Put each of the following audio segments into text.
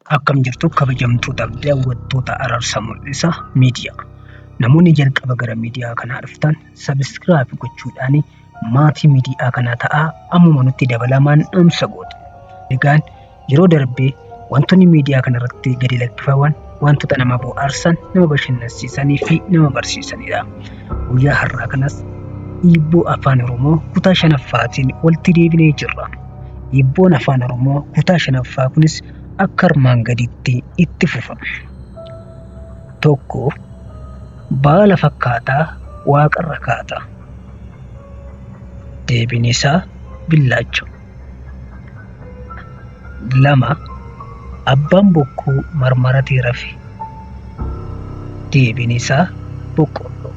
Akkam jirtu kabajamtootaaf daawwattoota Araarsa Mul'isa Miidiyaa. Namoonni jalqaba gara miidiyaa kanaa dhuftan subscribe gochuudhaan maatii miidiyaa kanaa ta'aa ammuma nutti dabalamaan dhaamsa goota. Egaan yeroo darbe wantoonni miidiyaa kanarratti gadi lakkifaman wantoota nama bohaarsan, nama bashannansiisanii fi nama barsiisanidha. Guyyaa har'aa kanas hiibboo afaan Oromoo kutaa shanaffaatiin walitti deebinee jirra. Hiibboon afaan Oromoo kutaa shanaffaa kunis akka armaan gadiitti itti fufa. Tokko baala fakkaataa waaqarra kaata. Deebiin isaa billaacha. 2 Abbaan bokkuu marmaratee rafe. Deebiin isaa boqqoolloo.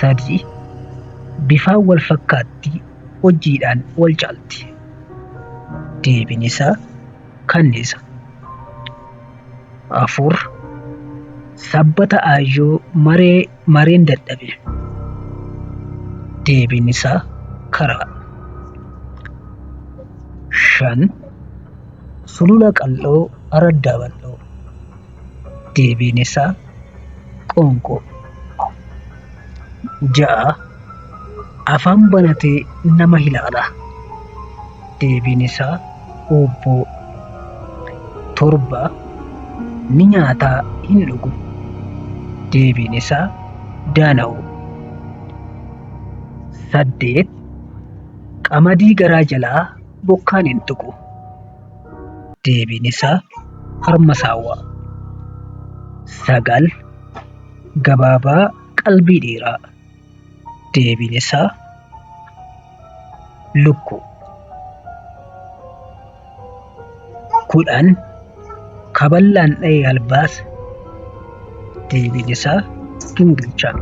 3 Bifaan wal fakkaatti hojjiidhaan wal caalti. Deebiin isaa kanniisa. 4 Sabbata aayyoo maree mareen dadhabe. Deebiin isaa karaa. 5 Sulula qal'oo araddaa bal'oo. Deebiin isaa qoonqoo. 6 Afaan banatee nama ilaala. Deebiin isaa huubboo. 7 Ni nyaataa hin dhugu. Deebiin isaa daana'uu. 8 Qamadii garaa jalaa bokkaan hin tuqu. Deebiin isaa harma saawwaa. 9 Gabaabaa qalbii dheeraa. Deebiin isaa lukkuu. 10 Kaballaan dha'ee albaase. Deebiin isaa gingilchaa.